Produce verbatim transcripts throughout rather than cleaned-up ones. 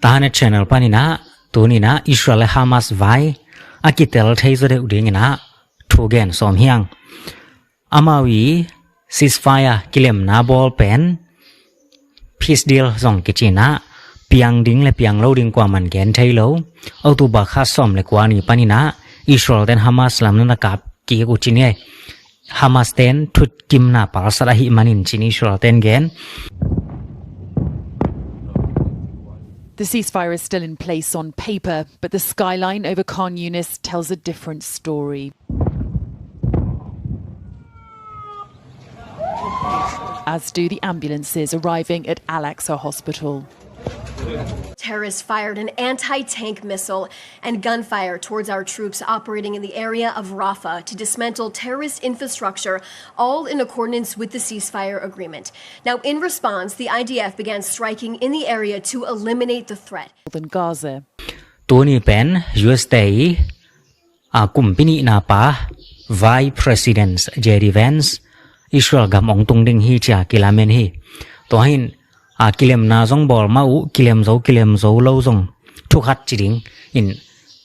Tahanet channel paninah tuninah Israel le Hamas vai a kitel thei zaw deuh dinginah thu gen sawm hiang. Amau i ceasefire kilemna bawl pen peace deal zong kicinah piang ding le piang lo ding kuaman gen thei lo. October kha sawm le kua ni paninah Israel ten Hamas lam nana kap kik uh cin hi. Hamas ten thutkimna palsat ahih manin cin Israel ten gen. The ceasefire is still in place on paper, but the skyline over Khan Yunis tells a different story. As do the ambulances arriving at Al Aqsa Hospital. Terrorists fired an anti tank missile and gunfire towards our troops operating in the area of Rafah to dismantle terrorist infrastructure, all in accordance with the ceasefire agreement. Now, in response, the I D F began striking in the area to eliminate the threat. Northern Gaza. Tuni pen U S te i a kumpi nihna pa Vice President J D Vance Israel gam ong tung ding hi cia kilamen hi. Tua hin a kilemna zong bawl mah uh, kilem zo kilem zo lo zong thukhat ci ding in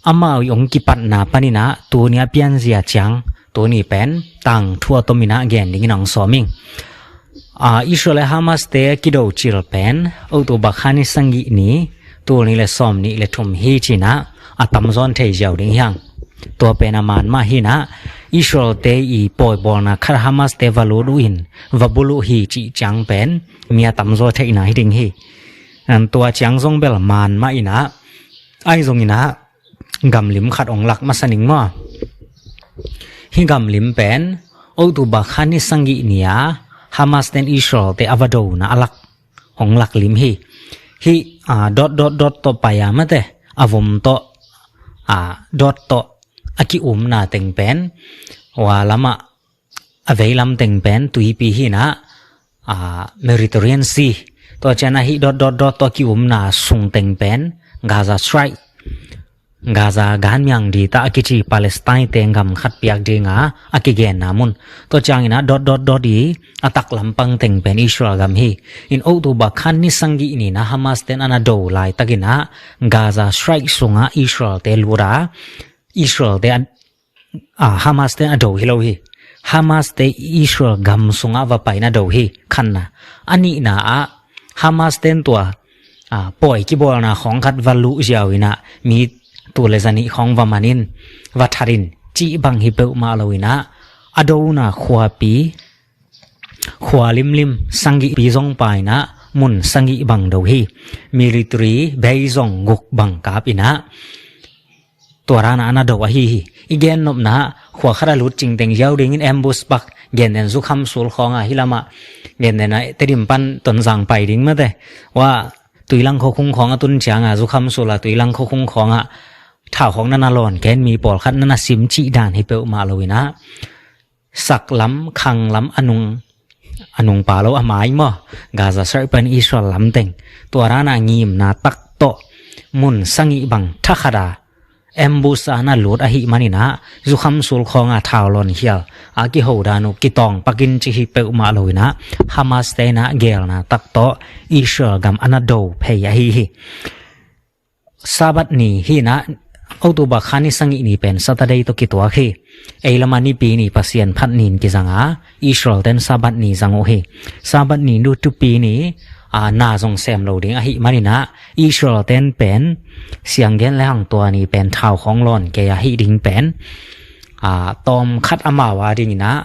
amau i ong kipatna paninah tuni a pianzia ciang tuni pen tangthu a tominah gen dingin ong sawm ing. A Israel le Hamas te kido cil pen October kha ni sagih ni tul ni le sawm nih le thum hi cinah a tamzawn thei ziau ding hiang. Tua pen a man mah hinah Israel te i pawibawlna khat Hamas te va lut uh in va bul uh hi cih ciang pen mi a tamzaw theihna hi ding hi. Tua ciang zong bel man mah inah ai zong inah gamlim khat ong lak masa ning maw? Hi gamlim pen October kha ni sagih ni a Hamas ten Israel te a va dona a lak ong lak lim hi. Hi a dot dot dot tawh pai a mate a vom tawh a dot tawh a ki-umna teng pen wa lamah a veilam teng pen tuipi hinah a Mediterranean Sea. Tua cianah hi dot dot dot tawh a ki-umna sung teng pen Gaza Strip, Gaza ganmiang ditah a kici Palestine te gam khat piak dinga a kigenna mun. Tua cianginah dot dot dot i a taklam pang teng pen Israel gam hi. In October kha ni sagih ninah Hamas ten ana do laitakinah Gaza Strip sungah Israel te luta Israel te a a Hamas te a do hi lo hi. Hamas te Israel gam sungah va paina do hi. Khanna a nihna ah Hamas ten tua a pawi kibawlna khawng khat va luh ziau inah mi tu le zanih khawng va manin va thatin cih bang hi peuhmah lo inah a dona khuapi khua limlim sagihpi zong painah mun sagih bang do hi. Military bei zong guk bang kap inah tua ranah ana do ahi hi. I gennopna khua khat a lut cingteng ziau dingin ambush pak genden zukham sul khawnga hi lamah genden a Tedim pan Tonzang pai ding mate wa tuilang khuakhung khawnga tun cianga zukham sula tuilang khuakhung khawnga thau khawng nana lawn ken mi pawlkhat nana sim cih dan hi peuhmah lo inah saklam khanglam a nung a nungpa lo a mai maw? Gaza Strip pen Israel lamteng tua rana ngimna tak tawh mun sagih bang thakhata ambush a na lut ahih maninah zukham sul khawnga thau lawn hial a kiho dan uh kitawng pakin ci hi peuhmah lo inah Hamas te inah gelna tak tawh Israel gam a na do phei ahi hi. Sabbath ni hinah October kha ni sagih ni pen Saturday tawh kituak hi. Ei lama nipi ni Pasian phat nin kizanga Israel ten Sabbath ni zang uh hi. Sabbath ni nu tupi ni a na zong sem lo ding ahih maninah Israel ten pen sianggen le hangtua ni pen thau khawng lawn kei ahih ding pen a tawm khat amau a dinginah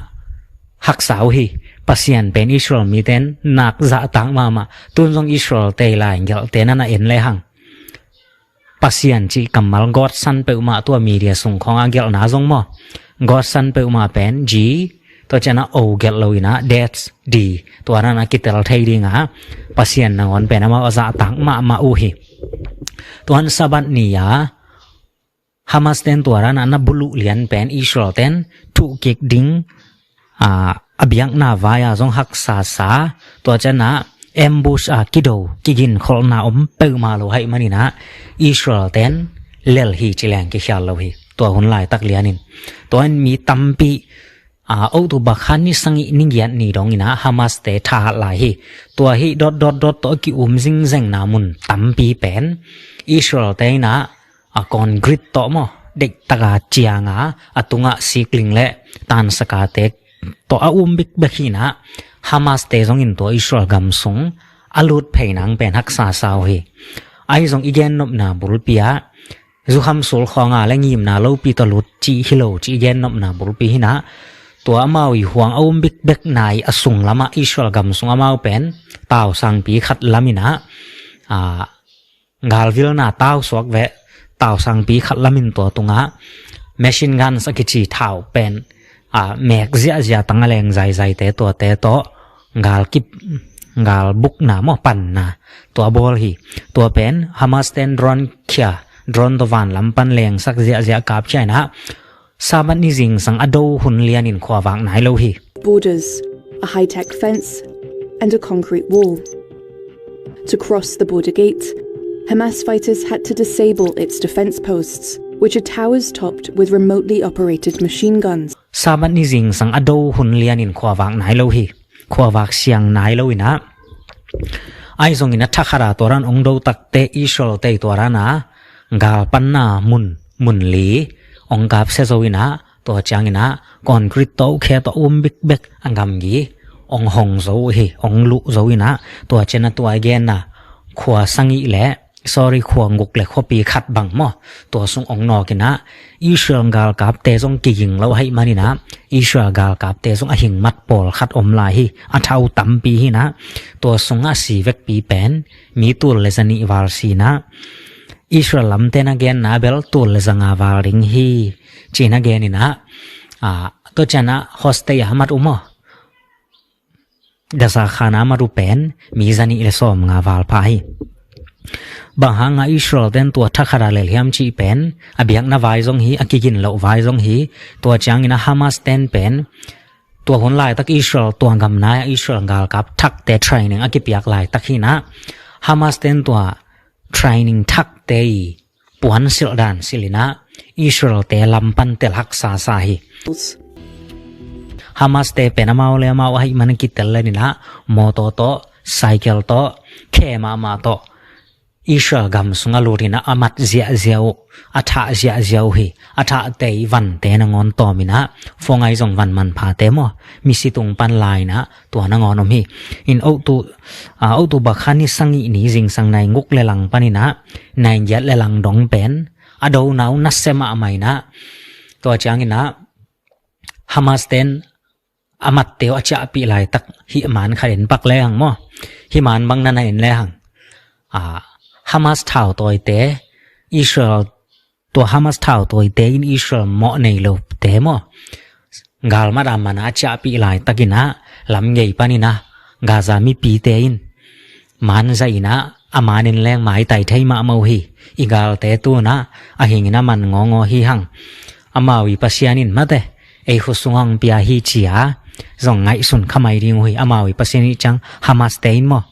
haksa uh hi. Pasian pen Israel miten nak zahtak mahmah tun zong Israel tei lai gelhte nana en le hang Pasian cih kammal God san peuhmah tua media sung khawng a gelhna zong maw? God san peuhmah pen G tua cianah O gelh lo inah that's D tua ranah kitel thei dinga Pasian nangawn pen amau a zahtak mahmah uh hi. Tuan Sabbath ni a Hamas ten tua ranah na buluh lian pen Israel ten thuhkik ding a biakna vai-a zong haksasa tua cianah ambush a kido kiginkholhna om peuhmah lo haih maninah Israel ten lel hi ci leng kikhial lo hi. Tua hun laitak lianin tua in mi tampi a, October kha ni sagih ni giat ni dong in ah Hamas te thahat lai hi. Tua hih dot dot dot tawh a ki-um zingzengna mun tampi pen Israel te in ah a concrete tawh maw, deihtak a ciang a, a tungah sikling le tansaka te tawh a um bikbek hi in ah, Hamas te zong in tua Israel gam sung a lut phei nang pen haksa sa uh hi. Ahi zong i gennopna bulpi ah zukham sulkhawng a le ngimna lopi tawh lut cih hi lo cih i gennopna bulpi hi in ah, tua amau i huang a um bikbek nai a sung lamah Israel gam sung amau pen tausangpi khat lam in ah, a, galvilna tausuak veh, tausangpi khat lam in tua tungah machine guns a kici thau pen, a, mek ziahziah tang a leng zaizai te tuate tawh galkip, galbukna maw, panna tua bawl hi. Tua pen Hamas ten drone khia, drone tawh van lam pan lengsak ziahziah kapkhia in ah Sabbath ni zingsang a do hun lianin khuavak nai lo hi. Borders, a high-tech fence, and a concrete wall. To cross the border gate, Hamas fighters had to disable its defense posts, which are towers topped with remotely operated machine guns. Sabbath ni zingsang a do hun lianin khuavak nai lo hi. Khuavak siang nai lo in ah, ahi zong in ah thakhat a tua dan ong do takte Israel te tua dan a galpanna mun, mun li ong kapsia zo in ah, tua ciang in ah concrete tawh khe tawh um bikbek a gamgi ong hong zo uh hi, ong luh zo in ah, tua ciang a tua i genna khua sagih le, sorry, khua guk le khuapi khat bang maw, tua sung ong nawk in ah Israel galkapte zong kiging lo ahih man in ah, Israel galkapte zong a hing mat pawlkhat om lai hi, a thau tampi hi in ah, tua sungah si vekpi pen mi tul le zanih val si in ah, Israel lamte na genna bel tul le zanga val ding hi, ci-in a gen in ah, a, tua ciang a hostage a mat uh maw, Gaza khan a mat uh pen mi zanih le sawmnga val pha hi. Bang hanga Israel ten tua thakhat a lel hiam cih pen a biakna vai zong hi, a kigin loh vai zong hi. Tua ciang in ah Hamas ten pen tua hun laitak Israel, tua gam nai a Israel galkap thakte training a kipiak laitak hi in ah, Hamas ten tua training thakte i puan silh dan silh in ah Israel te lam pan tel haksa sa hi. Hamas te pen amau le amau ahih man a kitel len in ah mawtaw tawh, cycle tawh, khe mahmah tawh Israel gam sung a lut in ah a mat ziahziah uh, a thah ziahziah uh hi. A thahte i vante nangawn tawm in ah, fawng ai zong van manphate maw, misi tung pan lai in ah tua nangawn om hi. In Octo-, a, October kha ni sagih ni zingsang nai guk le lang pan in ah nai giat le lang dong pen a do nau nasia mahmah in ah, tua ciang in ah Hamas ten a matte uh a ciahpih laitak hih man khat in pak lehang maw, hih man bang na na en lehang, a, Hamas thautawite, Israel, tua Hamas thautawite in Israel mawh nei lote maw, galmat a man a ciahpih laitak in ah lam gei pan in ah Gaza mipite in man zaih in ah a man in leng maitai thei mahmah uh hi. I galte tu-in ah a hing in ah man ngawngaw hi hang. Amau i Pasian in mate, ei khut sung hong pia hi ci-a zong ngaihsun kha mai ding uh hi. Amau i Pasian hi ciang Hamas te in maw,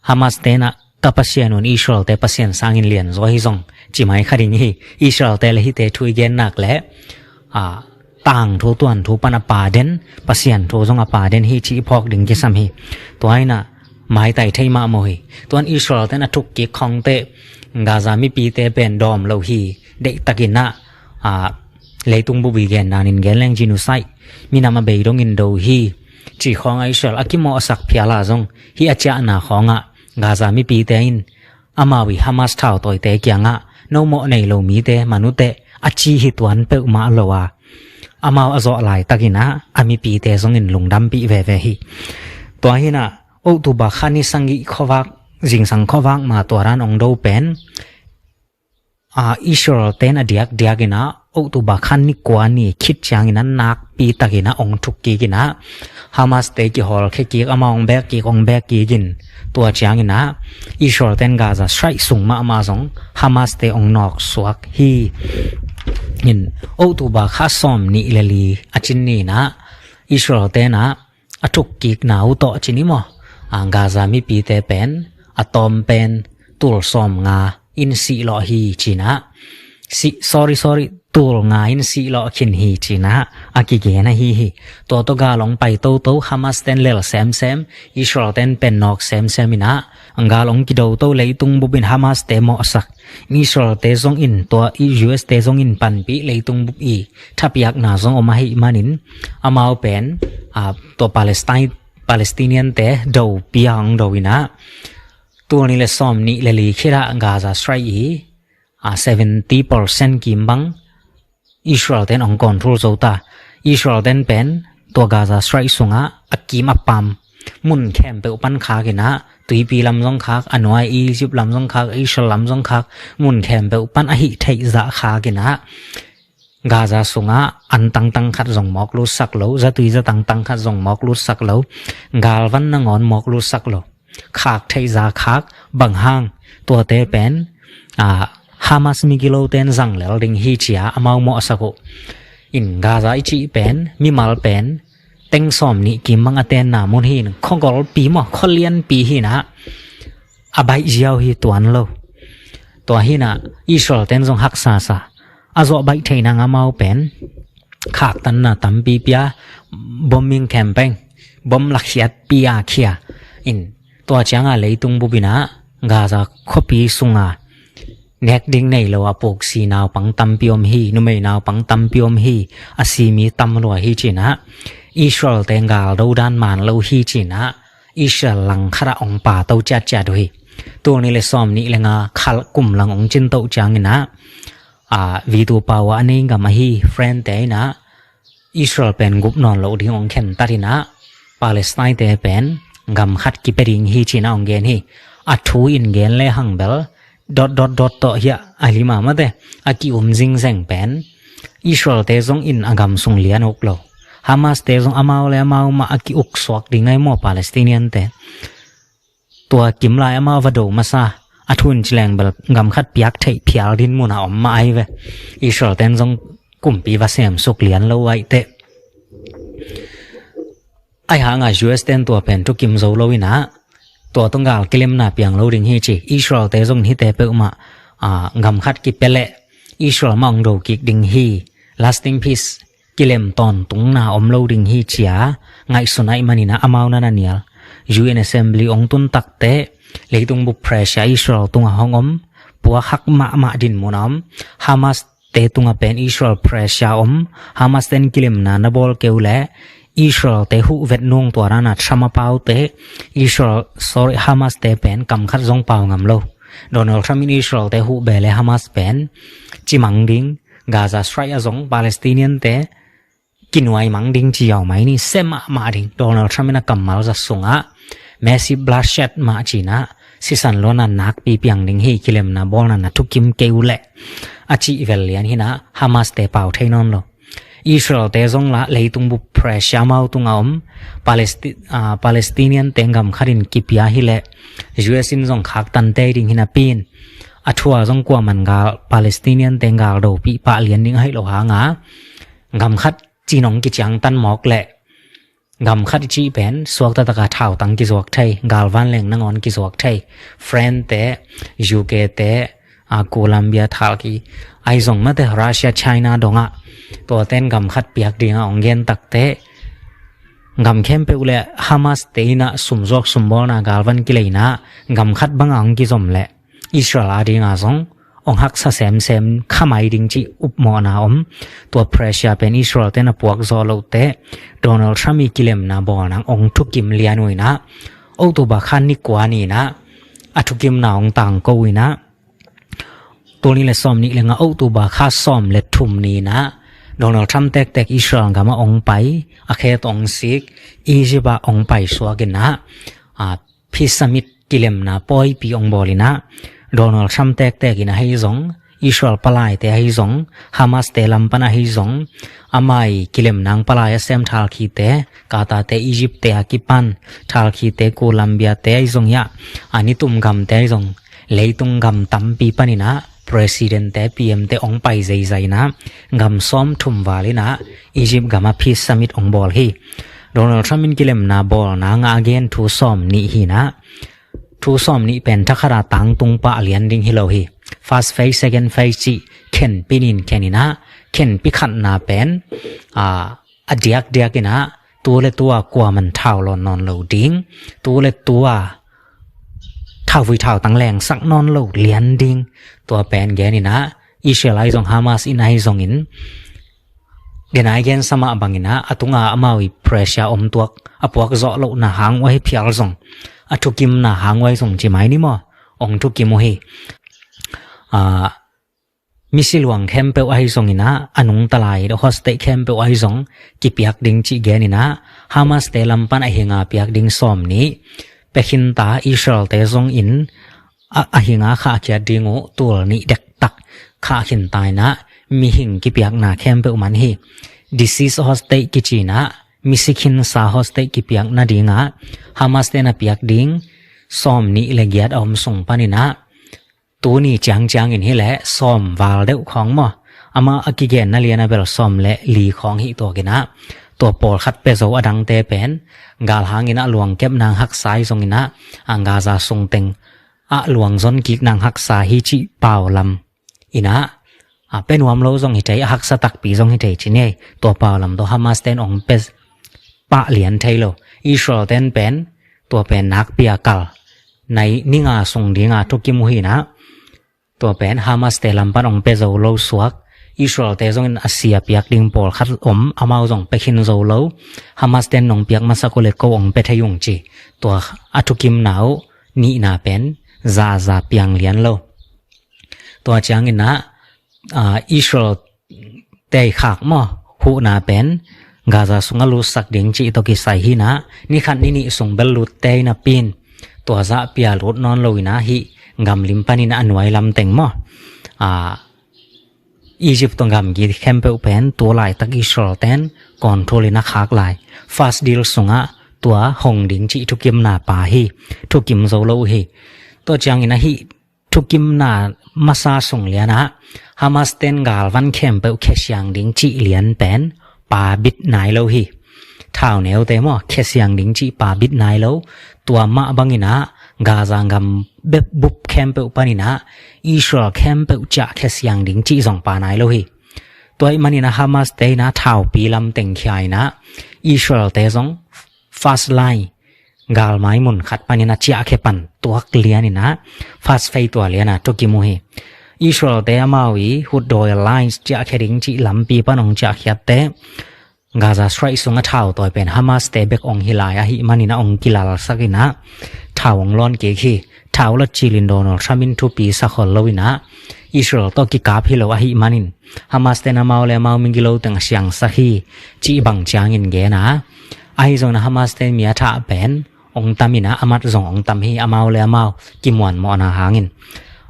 Hamas te in ah ka Pasian un Israel te Pasian sangin lianzaw hi zong ci mai kha ding hi. Israel te le hihte thu i gen nak leh, a, tangthu tuanthu pan a pa den, Pasian thu zong a pa den hi cih i phawk ding kisam hi. Tua in ah maitai thei mahmah hi. Tuan Israel ten a thuk kik khawngte Gaza mipite pen dawm lo hi. Deihtak in ah, a, leitung bup i gen dan in gen leng genocide, minam a bei dongin do hi, ci khawng a Israel a kimawhsak phial a zong, hih a ciahna khawngah Gaza mipite in amau i Hamas thautawite kiangah, no mawh nei lo mite man uh teh, a ci hi tuan peuhmah lo a, amau a zawh laitak in ah a mipite zongin lungdampih veve hi. Tua hi in ah October kha ni sagih khuavak, zingsang khuavak ma tua dan ong do pen, a, Israel ten a diakdiak in ah October kha ni kua ni khit ciangin ah nakpi takin ah ong thuk kik in ah Hamas te kihawlkhia kik, amau ong bek kik, ong bek kik in, tua ciangin ah Israel ten Gaza Strip sung mahmah zong Hamas te ong nawksuak hi. In October kha sawm nih le li a cin ni in ah Israel ten ah a thukkikna uh tawh cin i maw, a, Gaza mipite pen a tawm pen tul sawmnga in sih lawh hi ci in ah, sih, sorry, sorry, tul nga in sih lawh khin hi ci-in ah a kigen ahi hi. Tua tawh gal hong pai toto, Hamas ten lel semsem, Israel ten pen nawk semsem in ah gal hong kido to, leitung bup in Hamas te mawhsak, Israel te zong in, tua U S te zong in panpih, leitung bup i thapiakna zong om ahih manin amau pen, ah, tua Palestine, Palestinian te do piang do in ah, tul nih le sawm nih le li khit ah Gaza Strip i, ah, seventy percent kim bang Israel ten hong control zo ta. Israel ten pen tua Gaza Strip sungah a kim a pam mun khempeuh pan khak in ah, tuipi lam zong khak, a nuai Egypt lam zong khak, Israel lam zong khak, mun khempeuh pan a hih theih zah khak in ah, Gaza sungah an tangtang khat zong mawk lutsak lo, zatui za tangtang khat zong mawk lutsak lo, galvan nangawn mawk lutsak lo. Khak theih zah khak, bang hang, tuate pen, ah, Hamas migilo ten zang lel ding hi ci-a amau mawhsak uh. In Gaza i cih pen, mimal pen teng sawm nih kim bang a tenna mun hi in, khuagolpi maw, khualianpi hi in ah, a baih ziau hi, tuan lo. Tua hi in ah Israel ten zong haksa sa, a zawh baih theih nang amau pen khaktanna tampi pia, bombing campaign, bom lakhiat pia khia in, tua ciangah leitung bup in ah Gaza khuapi sungah nek ding nei lo a puksi naupang tampi om hi, numei naupang tampi om hi, a si mi tam lua hi ci-in ah, Israel te gal do dan man lo hi ci-in ah, Israel langkhat ah hong pato ciatciat uh hi. Tul nih le sawm nih le nga kha kum lang hong cin toh ciangin ah, ah, V two power a nei gam ahi France te in ah, Israel pen gup nawn loh ding hong khentat in ah, Palestine te pen gam khat kipia ding hi ci-in ah hong gen hi. A thu in gen le hang bel, dot dot dot tawh hiah a lima mate, a ki-um zingzeng pen Israel te zong in a gam sung lian uk lo. Hamas te zong amau le amau mah a ki-uk suak ding ahi maw, Palestinian te. Tua kim lai amau va do masa, a thu in ci leng bel gam khat piak theih phial ding mun a om mah ahi ve. Israel ten zong kumpi va sem suk lian lo aih teh. Ahi hangah U S ten tua pen thukim zo lo in ah, tua tawh gal kilemna piang lo ding hi ci. Israel te zong hihte peuhmah, ah, gam khat kipia leh Israel mah hong do kik ding hi. Lasting peace, kilem tawntungna om lo ding hi ci-a ngaihsun ahih manin ah amau na na nial. U N Assembly hong tun tak teh leitung bup pressure Israel tungah hong om, puak hak mahmah ding mun a om. Hamas te tungah pen Israel pressure om, Hamas ten kilemna na bawl kei uh leh Israel te huh vet nung, tua dan a Trump a pau teh, Israel, sorry, Hamas te pen kam khat zong pau ngam lo. Donald Trump in Israel te huh beh leh Hamas pen cimang ding, Gaza Strip ah zong Palestinian te kinuai mang ding ci-a om mai ni, se mahmah ding. Donald Trump in a kammal zat sungah massive bloodshed mah ci-in ah, sisan luanna nakpi piang ding hi, kilemna bawlna na thukim kei uh leh, a cih vel lian hi in ah, Hamas te pau thei nawn lo. Israel te zong lah leitung bup pressure amau tungah om, Palesti-, ah, Palestinian te gam khat in kipia hi leh U S in zong khaktan tei ding hi napi in, a thu ah zong kuaman gal, Palestinian te gal dopih pah lian ding ahi lo hangah, gam khat ci-in hong kiciangtan mawk leh, gam khat i cih pen suakta taka thautang kizuak thei, galvan leng nangawn kizuak thei. France te, U K te, a, Colombia, Turkey, ahi zong mate, Russia, China dongah, tua ten gam khat piak dingah hong gen tak teh, gam khempeuh leh Hamas te in ah sumzuak sumbawlna galvan kilei in ah, gam khat bangah hong kizom leh Israel a dingah zong hong haksa semsem kha mai ding cih upmawhna om. Tua pressure pen Israel ten a puak zawh loh teh, Donald Trump i kilemna bawlna hong thukim lian uh in ah, October kha ni kua ni in ah a thukimna hong tangko uh in ah, tul nih le sawm nih le nga October kha sawm le thum ni in ah Donald Trump tektek Israel gamah hong pai, a khe tawh hong sik, Egypt ah hong paisuak in ah, a, peace summit, kilemna pawipi hong bawl in ah, Donald Trump tektek in ahi zong, Israel palaite ahi zong, Hamas te lam pan ahi zong, amah i kilemna hong palai a sem Turkey te, Qatar te, Egypt te a kipan, Turkey te, Colombia te ahi zong hiah, a nitum gamte ahi zong, leitung gam tampi pan in ah, President te, P M te hong pai zeizai in ah, gam sawmthum val in ah, Egypt gamah peace summit hong bawl hi. Donald Trump in kilemna bawlna ngah a gen thu sawm nih hi in ah, thu sawm nih pen thakhat a tangtung pah lian ding hi lo hi. First phase, second phase cih khen pinin khen in ah, khenpi khatna pen, a, a diakdiak in ah, tu le tu a kuaman thau lawn nawn lo ding, tu le tu a thauvui thautang lengsak nawn lo lian ding, tua pen gen in ah, Israel ahi zong Hamas in ahi zongin, gen ai gen sa mah bangin ah, a tunga amau i pressure om tuak, a puak zawh lohna hang uh ahi phial zong, a thukimna hang uh ahi zong ci mai ni maw, ong thukim uh hi. A, misi luang khempeuh ahi zongin ah, a nungta lai hostage khempeuh ahi zong kipiak ding cih gen in ah, Hamas te lam pan a hinga piak ding sawm nih pia khin ta, Israel te zongin a, a hinga khahkhiat ding uh tul nih dektak khah khin ta in ah, mihing kipiakna khempeuh man hi. Deceased hostage kici in ah, misi khinsa hostage kipiak nading ah, Hamas te na piak ding sawm nih le giat a om sung pan in ah, tuni ciangciang in hi leh sawm val deuh khawng maw, amah a kigenna lian a bel sawm le li khawng hi tuak in ah, tua pawlkhat pia zo, a dangte pen galhang in ah luang kep nang haksa ahi zongin ah, a Gaza sung teng ah luang zon kik nang haksa hi cih pau lam in ah, a, pia nuam lo zong hi thei, a haksa takpi zong hi thei ci ni. Tua pau lam tawh Hamas ten ong pia pah lian thei lo. Israel ten pen, tua pen nakpi a kal, nai ni nga sung ding a thukim uh hi in ah, tua pen Hamas te lam pan ong pia zo lo suak. Israel te zongin a sia piak ding pawlkhat om, amau zong pia khin zo lo. Hamas ten nong piak masak uh le ko ong pia thei ung ci. Tua a thukimna uh nihna pen zaza piang lian lo. Tua ciangin ah, a, Israel te khak maw, huhna pen Gaza sung a lutsak ding cih tawh kisai hi in ah, ni khat ni nih sung bel lut te in ah pin, tua zah pia lut nawn lo in ah, hih gam lim pan in ah a nuai lam teng maw, a, Egypt tawh gam gik khempeuh pen tu laitak Israel ten control in a khak lai. First deal sungah tua hong ding cih thukimna pa hi, thukim zo lo uh hi. Tua ciangin ah hih thukimna masa sung lian ah Hamas ten galvan khempeuh khesiang ding cih lian pen pa bit nai lo hi. Thau neute maw, khesiang ding cih pa bit nai lo. Tua mah bangin ah Gaza gam bep bup khempeuh pan in ah Israel khempeuh ciah khesiang ding cih zong pa nai lo hi. Tua ahih manin ah Hamas te in ah thaupi lam teng khia in ah, Israel te zong first line, galmai mun khat pan in ah ciahkhia pan tuak lian in ah, first phase tua lian ah thukim uh hi. Israel te amau i hutdawi lines ciahkhia ding cih lampi pan ong ciahkhiat teh, Gaza Strip sung a thau tawi pen Hamas te bek ong hi lai ahih manin ah ong kilalsak in ah, thau ong lawn kik hi. Thau la cilin Donald Trump in thupi sa khol lo in ah, Israel tawh kikap hi lo ahih manin, Hamas ten amau le amau migilo teng a siangsak hi, cih bang ciangin gen a. Ahi zongin ah Hamas ten mi a thah pen ong tam in ah, a mat zong ong tam hi, amau le amau kimuan mawhna hangin.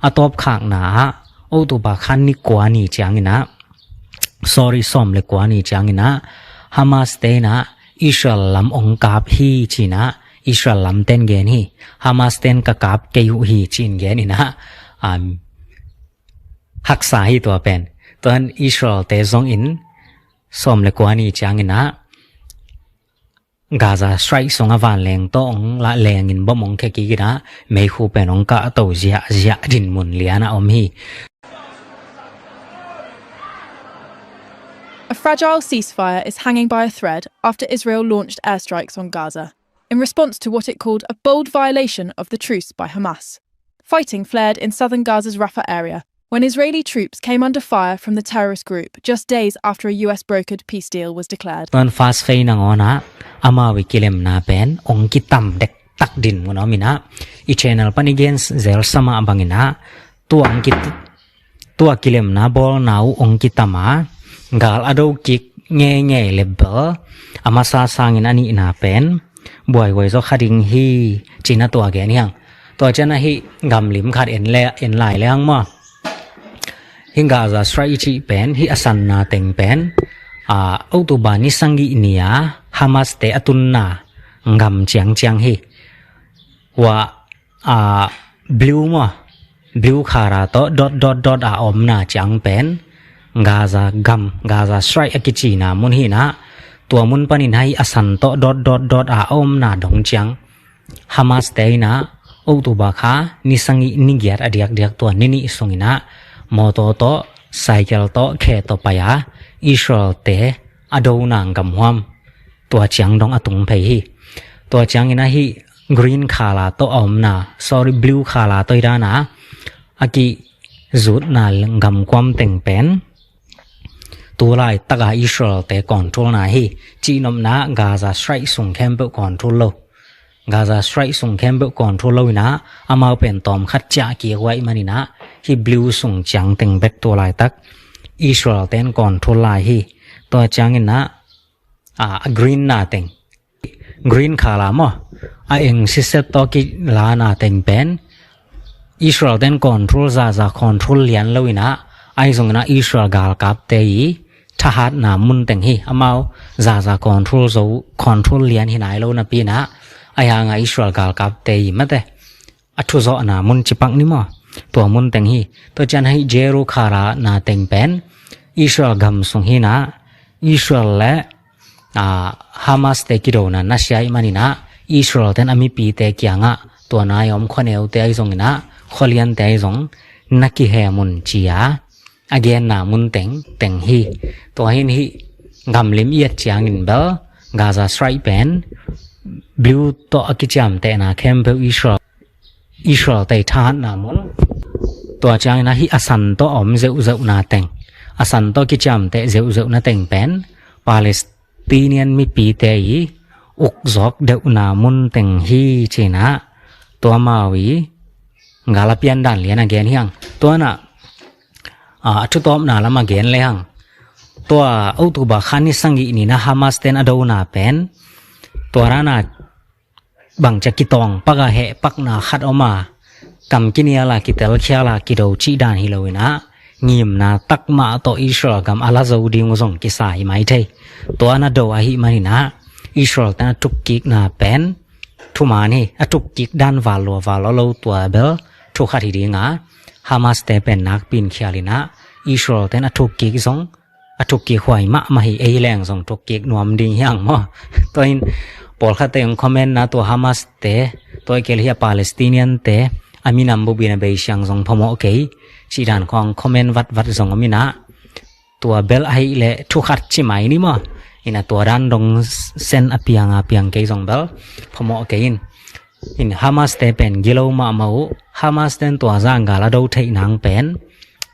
A tawpkhakna ah, October kha ni kua ni ciangin ah, sorry, sawm le kua ni ciangin ah, Hamas te in ah Israel lam ong kap hi ci in ah, Israel lam ten gen hi. Hamas ten ka kap kei uh hi ci in gen in ah, um, haksa hi tua pen. Tua in Israel te zongin sawm le kua ni ciangin ah, Gaza Strip sung a vanleng tawh ong la lengin bom ong khia kik in ah, meikhu pen ong kahto ziahziah dinmun lian ah om hi. A fragile ceasefire is hanging by a thread after Israel launched airstrikes on Gaza in response to what it called a bold violation of the truce by Hamas. Fighting flared in southern Gaza's Rafah area when Israeli troops came under fire from the terrorist group just days after a U S brokered peace deal was declared. Tua in first phase nangawn ah, amau i kilemna pen ong kitam dektak dinmun om in ah, i channel pan i gen zel sa mah bangin ah, tua ong kit, tua kilemna bawlna uh ong kitam a, gal a do kik ngeingei le bel, a masa sangin a nihna pen buaihuai zaw kha ding hi ci in ah tua gen hi hang. Tua ciang ah hih gam lim khat en le, en lai le hang maw. Hih Gaza Strip i cih pen, hih a sanna teng pen, a, October ni sagih ni a Hamas te a tunna gam ciangciang hi. Hua, a, blue maw, blue khara tawh dot dot dot a omna ciang pen Gaza gam, Gaza Strip a kicina mun hi in ah, tua mun panin ah hih a san tawh dot dot dot a omna dong ciang Hamas te in ah October kha ni sagih ni giat a diakdiak tua ni nih sungin ah Mawtaw tawh, cycle tawh, khe tawh pai a, Israel-te a dona gamhuam tua ciang dong a tung phei hi. Tua ciangin ahi green color tawh a omna, sorry, blue color tawh i dana a kizutna gamkuam teng pen tu laitaka Israel-te control-na hi. Cihnopna Gaza Strip sung khempeuh control lo. Gaza Strip sung khempeuh control lo inah, amau pen tawm khat ciah kik uh ahih maninah, hih blue sung ciang teng bek tu laitak Israel-te in control lai hi. Tua cianginah, a, a green-na teng, green color maw, a eng siset tawh kilana teng pen Israel-te in control zaza control lian lo inah, ahi zonginah Israel galkapte i thahatna mun teng hi. Amau zaza control zo, control lian hi nai lo napi inah, ahi hanga Israel galkapte i mate a thuzawhna mun cipak ni maw, tua mun teng hi. Tua ciang ahi Jeru color-na teng pen Israel gam sung hi inah, Israel le, a, Hamas-te kidona nasia ahih maninah, Israel-te in a mipite kiangah tua nai a om khuaneute ahi zonginah, khualiante ahi zong na kihem un ci-a a genna mun teng teng hi. Tua hi inah hih gamlim i et ciangin bel Gaza Strip pen blue tawh a kiciamtehna khempeuh Israel, Israel-te i thahatna mun. Tua cianginah hih a san tawh a om zeuhzeuhna teng, a san tawh kiciamteh zeuhzeuhna teng pen Palestinian mipite i ukzawk deuhna mun teng hi ci inah, tua amau i gal a piandan lian a gen hi hang. Tua inah, a, a thutawpna lam a gen le hang. Tua October kha ni sagih ni inah Hamas-te in a dona pen tua dana bangcia kitawng pak a heh pakna khat om a, kam kinial a, kitelkhial a kido cih dan hi lo inah, ngimna takmah tawh Israel gam a la zo ding uh zong kisa hi mai thei. Tua na do ahih maninah, Israel-te in a thukkikna pen thuman hi. A thukkik dan val lua val lua lo, tua bel thu khat hi dinga, Hamas-te pen nakpi in khial inah, Israel-te in a thukkik zong a thukkik huai mahmah hi. Ei leng zong thukkik nuam ding hi hang maw. Tua in pawlkhatte hong comment-na, tua Hamas-te, tua i kei le hih a Palestinian-te a minam bup in a bei siang zong phamawh kei cih dan khawng comment vatvat zong om inah, tua bel ahih leh thu khat ci mai ni maw. Inah tua dan dong sen a piang a piang kei zong bel phamawh kei in. In Hamas-te pen gilo mahmah uh. Hamas-te in tua zah gal a do theih nang pen,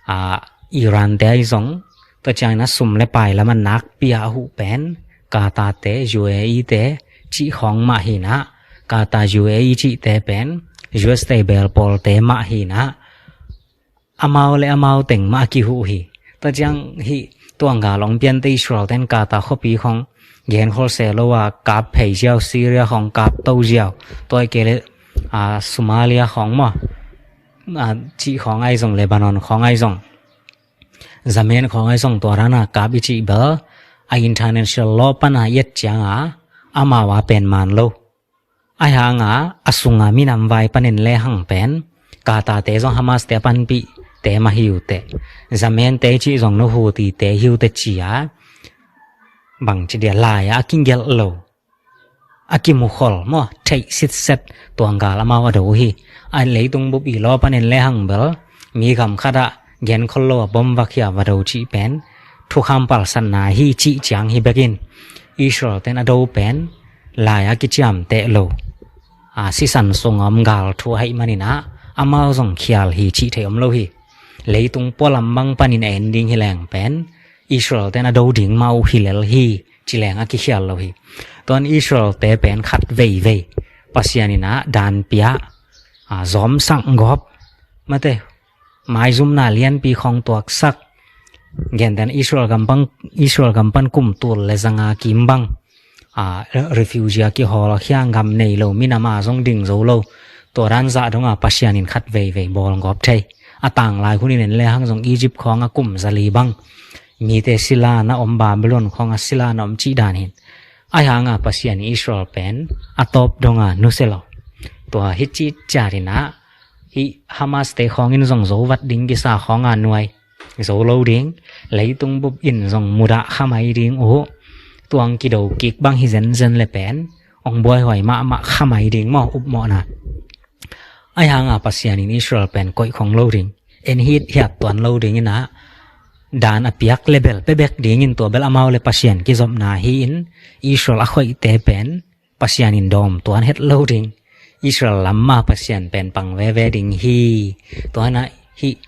a, Iran-te ahi zong, tua cianginah sum le pai lam a nakpi a a huh pen Qatar-te, U A E-te cih khawng mah hi inah, Qatar, U A E cihte pen U S-te belpawlte mah hi inah, amau le amau teng mah a kihuh hi. Tua ciang hih tua gal hong piante Israel-te in Qatar khuapi khawng genkhol se lo a kap phei ziau, Syria khawng kap to ziau, tua i kei le, a, Somalia khawng maw, a, cih khawng ahi zong, Lebanon khawng ahi zong, Yemen khawng ahi zong, tua dana kap i cih bel a international law pana i et cianga amau a pen man lo. Ahi hanga a sunga minam vai panin le hang pen Qatar-te zong Hamas-te a panpihte mah hi uh teh, Yemen-te cih zong nu Houthi-te hi uh teh ci-a, bangci dia lai-a a kigelh lo, a kimukhol maw, theih sitset tua gal amau a do uh hi. A leitung bup i law panin le hang bel mi gam khatah genkhol lo a bom va khia va do cih pen thukham palsatna hi cih ciang hi bekin, Israel-te in a do pen lai a kiciamteh lo, a, sisan sung a om gal thu ahih maninah amau zong khial hi cih theih om lo hi. Leitung pualam bang panin a en ding hi leng pen Israel-te in a do ding mah uh hi lel hi ci leng a kikhial lo hi. Tua in Israel-te pen khat veivei Pasian inah dan pia, a, zawmsak gawp, mate, maizumna lianpi khawng tuaksak, gentehna Israel gam pan, Israel gam pan kum tul le zanga kim bang, a, refugee a kihawl a khiang, gam nei lo, minam a zong ding zo lo, tua dan zah donga Pasian in khat veivei bawlgawp thei. A tanglai hunin en le hang zong Egypt khawng a kum zali bang mite sila na om, Babylon khawng a sila na om cih dan hin. Ahi hanga Pasian in Israel pen a tawp donga nusia lo. Tua hi cih ciat inah hih Hamas-te khawng in zong zo vat ding kisa khawnga nuai zo lo ding, leitung bup in zong mudah kha mai ding uh, tuang kido kik bang hi zenzen le pen hong buaihuai mahmah kha mai ding maw, upmawhna. Ahi hanga Pasian in Israel pen koih khong lo ding. en hit hiat tuan lo dingin ah, dan a piak le bel pia bek dingin tua bel amau le Pasian kizopna hi-in, Israel a khoihte pen Pasian in dawm tuan het lo ding. Israel lam mah Pasian pen pang veve ding hi. Tua na hih,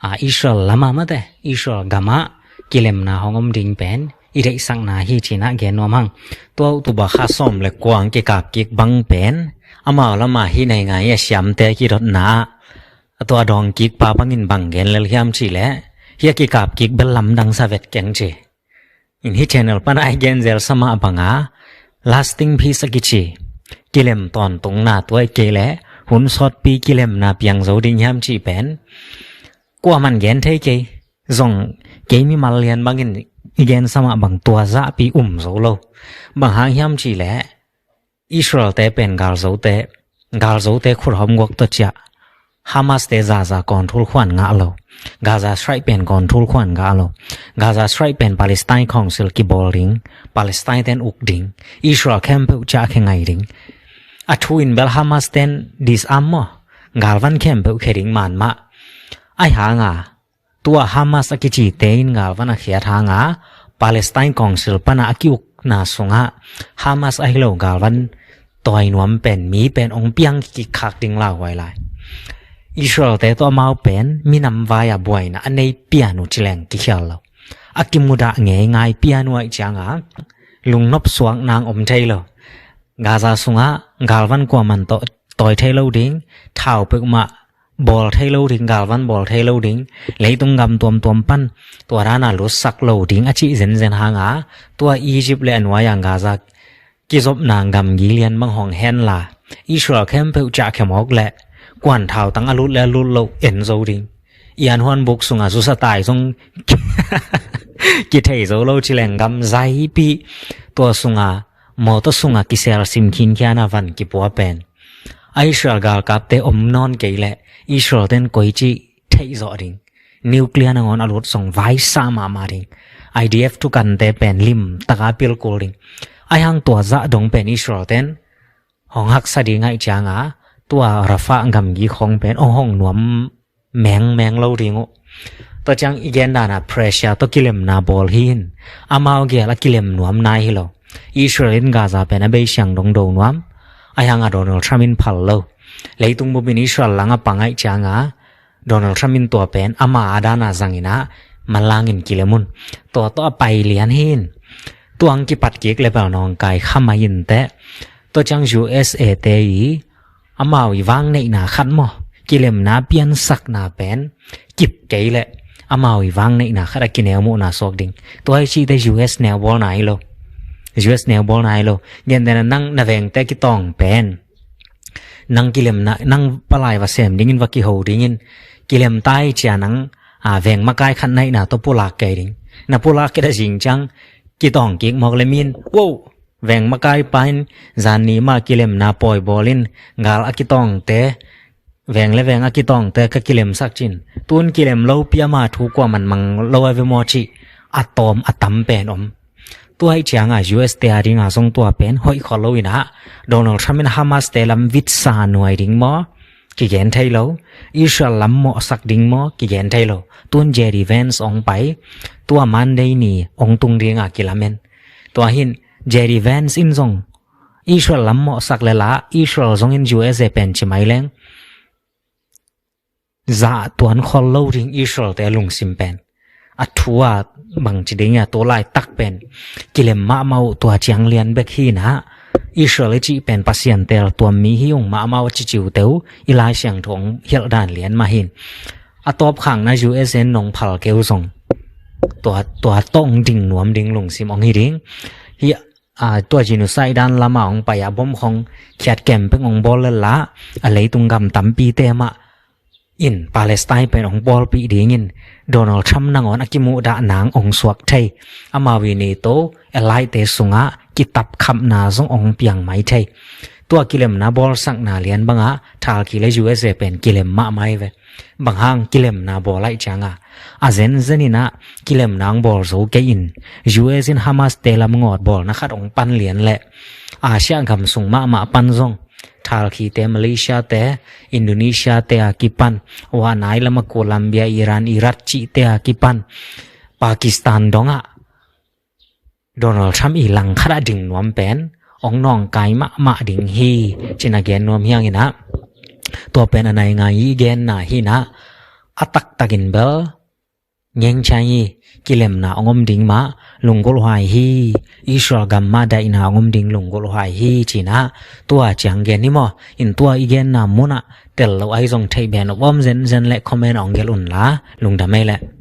a, Israel lam ah mate, Israel gam ah kilemna hong om ding pen i deihsakna hi ci-in ah gen nuam hang. Tua October kha sawm le kua hong kikap kik bang pen amau lam ah hih naingai a siamte kidotna ah, a tua dawng kik pa bangin bang gen lel hiam cih leh, hih a kikap kik bel lamdang sa vet keng ci. In hih channel pan a i gen zel sa mah bang a, lasting peace a kici, kilem tawntungna, tua ahih kei leh hun sawtpi kilemna piang zo ding hiam cih pen kuaman gen thei kei. Zong kei mimal lian bangin i gen sa mah bang tua zahpi um zo lo. Bang hang hiam cih leh, Israel-te pen galzote, galzote khut hawm guak tawh ciah, Hamas-te Gaza control khuan ngah lo. Gaza Strip pen control khuan ngah lo. Gaza Strip pen Palestine Council kibawl ding, Palestine-ten uk ding, Israel khempeuh ciah khe ngai ding. A thu in bel Hamas-ten disarm maw, galvan khempeuh khe ding man mah. Ahi hang a, tua Hamas a kicite in galvan a khiat hang a, Palestine Council pan a a kiukna sungah Hamas ahi lo galvan tawi nuam pen, mi pen hong piang kik khak ding lauhuai lai. Israel-te tawh amau pen minam vai a buaina a nei pian uh ci leng kikhial lo. A kimudah ngeingai pian uh ahih ciang a, lungnop suak nang om thei lo. Gaza sungah galvan kuaman tawh tawi thei lo ding, thau peuhmah bawl thei lo ding, galvan bawl thei lo ding, leitung gam tuamtuam pan tua dan a lutsak lo ding a cih zenzen hang a, tua Egypt le a nuai a Gaza kizopna gamgi lian bang hong hen la, Israel khempeuh ciah khe mawk leh kuan thau tang a lut le a lut loh en zo ding. Ian huan buk sungah zusa tai zong kithei zo lo ci leng gam zaipih, tua sungah mawtaw sungah kisel sim khinkhian a van kipua pen, a Israel galkapte om nawn kei leh Israel-ten koici theih zawh ding. Nuclear nangawn a lut zong vaisa mahmah ding. I D F thukante pen limtaka pilkul ding. Ahi hang tua zah dong pen Israel-ten hong haksa ding ahih ciang a, tua Rafah gamgi khawng pen hong hong nuam mengmeng lo ding uh. Tua ciang i gen dan a pressure tawh kilemna bawl hi in, amau gel a kilem nuam nai hi lo. Israel in Gaza pen a bei siang dong do nuam. Ahi hang a Donald Trump in phal lo. Leitung bup in Israel lang a pang ahih ciang a, Donald Trump in tua pen ama a dan a zang in ah, manlang in kilem un. Tua tawh a pai lian hi in, tua hong kipat kik le bel nawngkai kha mai inteh. Tua ciang U S A-te i, amau i vangneihna khat maw, kilemna piansakna pen kip kei leh amau i vangneihna khat a kineu muhna suak ding. Tua hi cih teh U S neu bawlna hi lo. U S neu bawlna hi lo. Gentehna nang na vengte kitawng pen, nang kilemna, nang palai va sem dingin, va kiho dingin, kilem ta hi ci a nang, a, veng makai khat na hihna tawh pulak kei ding. Na pulak kei ta zing ciang kitawng kik mawk le min, wow, veng makai pa in zanni mah kilemna pawi bawl in, gal a kitawngte, veng le veng a kitawngte ka kilemsak cin, tun kilem lopi ama thu kuaman mang lo a ve maw cih a tawm a tam pen om. Tua hi ciang a U S-te a ding a zong tua pen hoih khol lo in ah, Donald Trump in Hamas-te lam vitsa nuai ding maw, kigen thei lo. Israel lam mawhsak ding maw, kigen thei lo. Tun J D Vance hong pai, tua Monday ni hong tung ding a kilamen. Tua hi in J D Vance in zong Israel lam mawhsak le la, Israel zong in U S A pen ci mai leng, zah tuan khol lo ding Israel-te lungsim pen. A thu a bangci ding a, tu laitak pen kilem mahmah uh, tua ciang lian bek hi in ah, Israel i cih pen Pasian teel tuam mi hi ung mahmah uh, ci ciute uh i Lai Siangtho hong hilh dan lian mah hi in. A tawpkhakna U S A in nong phal kei uh zong, tua, tua tawh hong ding nuam ding lungsim hong hi ding hi. A, tua genocide dan lam a hong pai a, bom khawng khiat kempeng hong bawl le la, a leitung gam tampite mah in Palestine pen hong pawlpih dingin Donald Trump nangawn a kimuhdah nang hong suak thei. Amau i NATO ally-te sungah kitapkhapna zong hong piang mai thei. Tua kilemna bawlsakna lian bangah Turkey le U S A pen kilem mahmah hi ve. Bang hang, kilemna bawl ahih ciang a, a zenzen in ah kilemna hong bawl zo kei in, U S in Hamas-te lam ngawt bawlna khat hong pan lian leh, Asia gam sung mahmah pan zong Turkey te, Malaysia te, Indonesia te a kipan, wa nai lama Colombia, Iran, Iraq cihte a kipan, Pakistan dongah Donald Trump i langkhat ah ding nuam pen ong nawngkai mahmah ding hi, cina gen nuam hiang inah. Tua pen a nai ngai i genna hi inah, a taktakin bel ngengchai hi, kilemna ong om ding mah lunggulhhuai hi, Israel gam mah daihna ong om ding lunggulhhuai hi, cina tua ciang gen ni maw. In tua i genna munah tel lo ai zong theih ben om zenzen le comment ong gelh unla, lungdam ei leh.